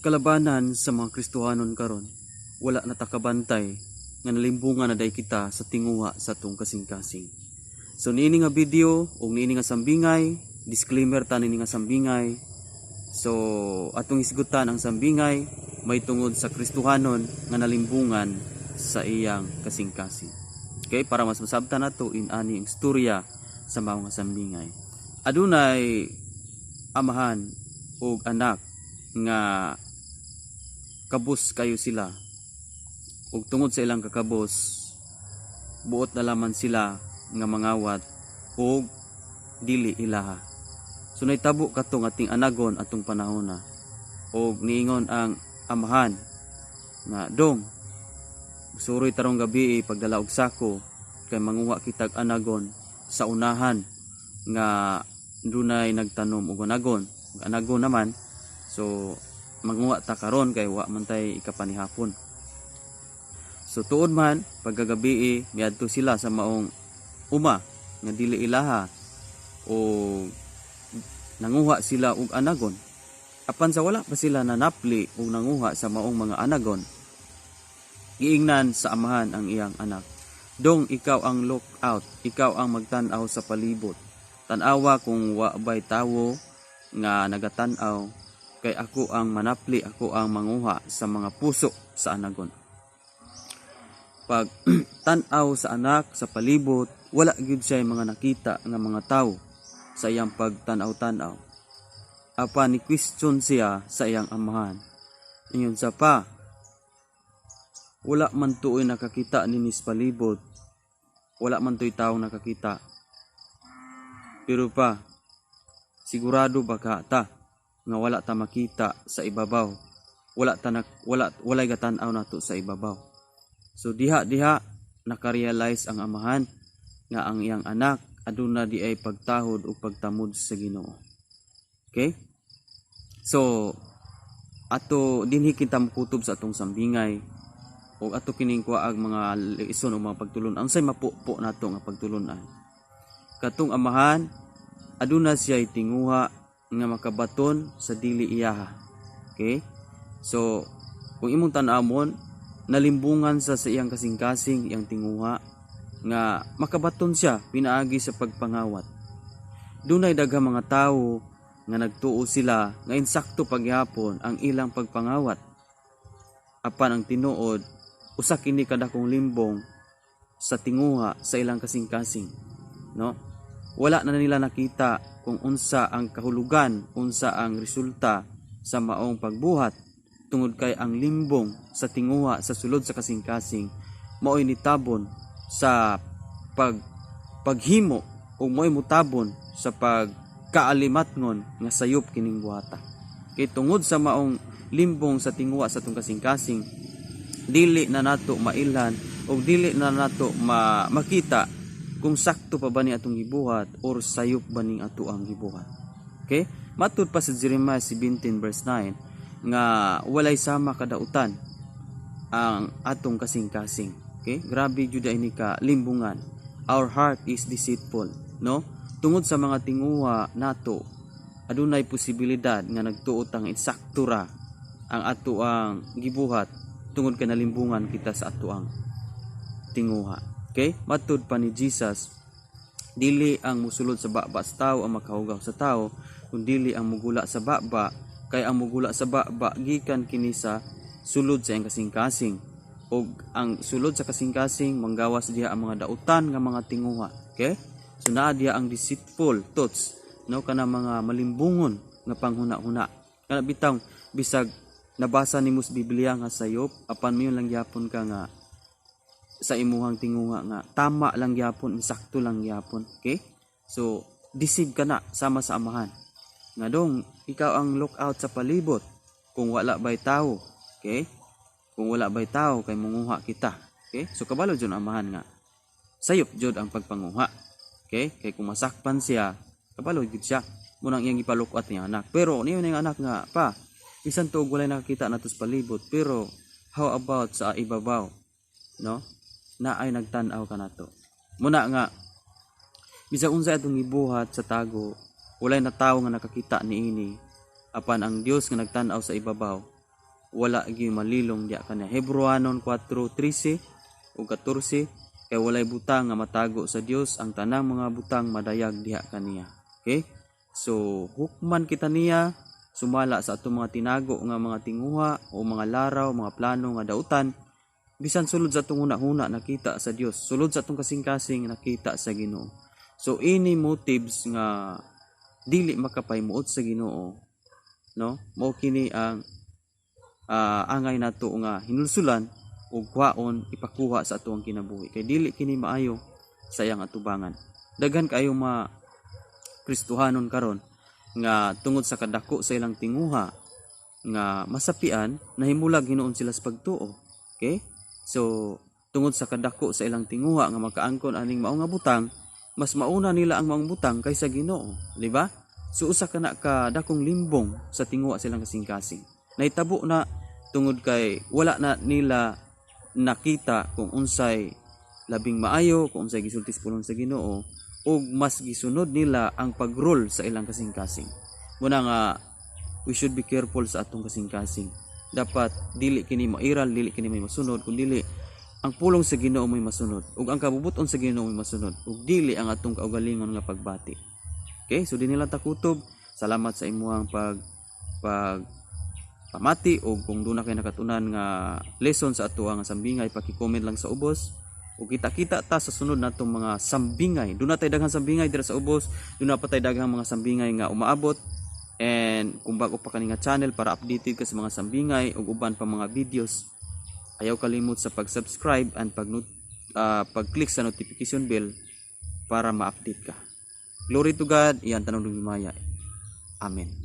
Kalabanan sa mga Kristohanon karon, wala na ta kabantay nga nalimbungan na day kita sa tinguha sa atong kasing-kasing. So niini nga video o niini nga sambingay, disclaimer ta niini nga sambingay. So atong hisgutan ang sambingay may tungod sa Kristohanon nga nalimbungan sa iyang kasing-kasing. Okay, para mas masabtan nato in ani ang istorya sa mga sambingay. Adunay amahan ug anak nga kabus kayo sila, ug tungod sa ilang kakabos, buot na laman sila nga mangawat og dili ilaha. So nahitabo katong ating anagon atong panahona, og niingon ang amahan nga, "Dong, suroy tarong gabi pagdala og sako kay manguha kitag anagon sa unahan nga dunay nagtanom og anagon." Ug anagon naman, so manguha ta karon kay wa man tay ikapanihapon. So tuod man, pagkagabi miadto sila sa maong uma nga dili ilaha o nanguha sila og anagon. Apan sa wala pa sila nanapli og nanguha sa maong mga anagon, giingnan sa amahan ang iyang anak, "Dong, ikaw ang look out, ikaw ang magtan-aw sa palibot. Tan-awa kung wa bay tawo nga nagatan-aw kay ako ang manapli, ako ang manguha sa mga puso sa anagon." Pag tan-aw sa anak sa palibot, wala gyud siya mga nakita nga mga tawo sa iyang pagtan-aw-tan-aw. Apan ni question siya sa iyang amahan. Ingon sa, "Pa, wala man tuoy nakakita ninis palibot. Wala man to'y taong nakakita. Pero pa, sigurado ba ka ta nga wala ta makita sa ibabaw? Wala ta nak, wala walay gatan-aw nato sa ibabaw?" So diha diha nakarealize ang amahan nga ang iyang anak aduna di ay pagtahod o pagtamod sa Ginoo. Okay? So ato dinhi kita mokutob sa atong sambingay o ato kining kuwaag mga leison o mga pagtulunan. Unsay mapupo nato nga pagtulunan? Katong amahan, aduna siya tinguha nga makabaton sa dili iyaha. Okay? So kung imong tan-awon, nalimbungan sa iyang kasing-kasing, iyang tinguha nga makabaton siya pinaagi sa pagpangawat. Dunay daghang mga tawo nga nagtuo sila nga insakto pagyapon ang ilang pagpangawat. Apan ang tinuod, usa kini kadakong limbong sa tinguha sa ilang kasing-kasing, no? Wala na nila nakita kung unsa ang kahulugan, unsa ang resulta sa maong pagbuhat tungod kay ang limbong sa tinguha sa sulod sa kasing-kasing mao'y nitabon sa paghimo o mao'y mutabon sa pagkaalimatngon nga sayop kining buhata. Kay tungod sa maong limbong sa tinguha sa atong kasing-kasing, dili na nato mailhan o dili na nato makita kung sakto pa ba ni atong gibuhat or sayop ba ning ato ang gibuhat. Okay? Matud pa sa Jeremiah 17 verse 9 nga walay sama kadautan ang atong kasing-kasing. Okay? Grabe jud ini ka limbungan. Our heart is deceitful, no? Tungod sa mga tinguha nato, adunay posibilidad nga nagtuo tang insakto ra ang ato ang gibuhat tungod kay nalimbungan kita sa ato ang tinguha. Okay? Matud pa ni Jesus, dili ang musulod sa baba sa tao ang makahugaw sa tao, kun dili ang mugula sa baba, kay ang mugula sa baba gikan kini sa sulod sa iyang kasing-kasing, ug ang sulod sa kasing-kasing manggawas diha ang mga dautan nga mga tinguha. Okay? So naa diha ang deceitful thoughts, no, kana mga malimbungon nga panghuna-huna. Kana bitang bisag nabasa nimo sa Biblia nga sayop, apan mayon lang gyapon ka nga sa imuhang tinguha nga tama lang gyapon, insakto lang gyapon. Okay? So deceive ka na sama sa amahan nga, "Dong, ikaw ang look out sa palibot kung wala bay tao." Okay? Kung wala bay tao kay munguha kita. Okay? So kabalo jud ang amahan nga sayop jud ang pagpanguha. Okay? Kay kung masakpan siya, kabalo jud siya. Munang iyang ipalukot niya anak. Pero niyo ning anak nga, "Pa, bisan tuog walay nakakita nato sa palibot, pero how about sa ibabaw, no, na ay nagtan-aw ka nato?" Muna nga bisag unsa atong gibuhat sa tago, walay na tawo nga nakakita niini, apan ang Dios nga nagtan-aw sa ibabaw. Wala gyud malilong diha kaniya. Hebrewanon 4:13 ug 14, kay walay butang nga matago sa Dios, ang tanang mga butang madayag diha kaniya. Okay? So hukman kita niya sumala sa atong mga tinago nga mga tinguha o mga laraw, mga plano nga dautan. Bisan sulod sa atong huna-huna, nakita sa Dios. Sulod sa atong kasing-kasing, nakita sa Ginoo. So ini motives nga dili makapahimuot sa Ginoo, no? Mao kini ang angay nato nga hinulsulan ug kuhaon, ipakuha sa atuang kinabuhi, kay dili kini maayo sa iyang atubangan. Daghan kaayo mga Kristohanon karon nga tungod sa kadako sa ilang tinguha nga masapian, nahimulag hinuon sila sa pagtuo. Okay? So tungod sa kadako sa ilang tinguha nga makaangkon aning mao nga butang, mas mauna nila ang maong butang kaysa Ginoo, di ba? So usa ka na ka dakong limbong sa tinguha silang kasing-kasing. Nahitabo na tungod kay wala na nila nakita kung unsay labing maayo, kung unsay gisulti sa pulong sa Ginoo, ug mas gisunod nila ang pag-rule sa ilang kasing-kasing. Muna nga we should be careful sa atong kasing-kasing. Dapat dili kini mairal, dili kini may masunod, kun dili ang pulong sa Ginoo may masunod ug ang kabubuton sa Ginoo may masunod ug dili ang atong kaugalingon nga pagbati. Okay, so dinhi lang ta kutob. Salamat sa imuhang pag pag pamati o kung duna kay nakatunan nga lesson sa ato nga sambingay, paki-comment lang sa ubos. Ug kita-kita ta sa sunod natong mga sambingay. Duna tay daghang sambingay dira sa ubos, duna pa tay daghang mga sambingay nga umaabot. And kung bago pa kani nga channel, para updated ka sa mga sambingay ug uban pa mga videos, ayaw kalimot sa pag-subscribe and pag-click sa notification bell para ma-update ka. Glory to God, iyang tanong himaya. Amen.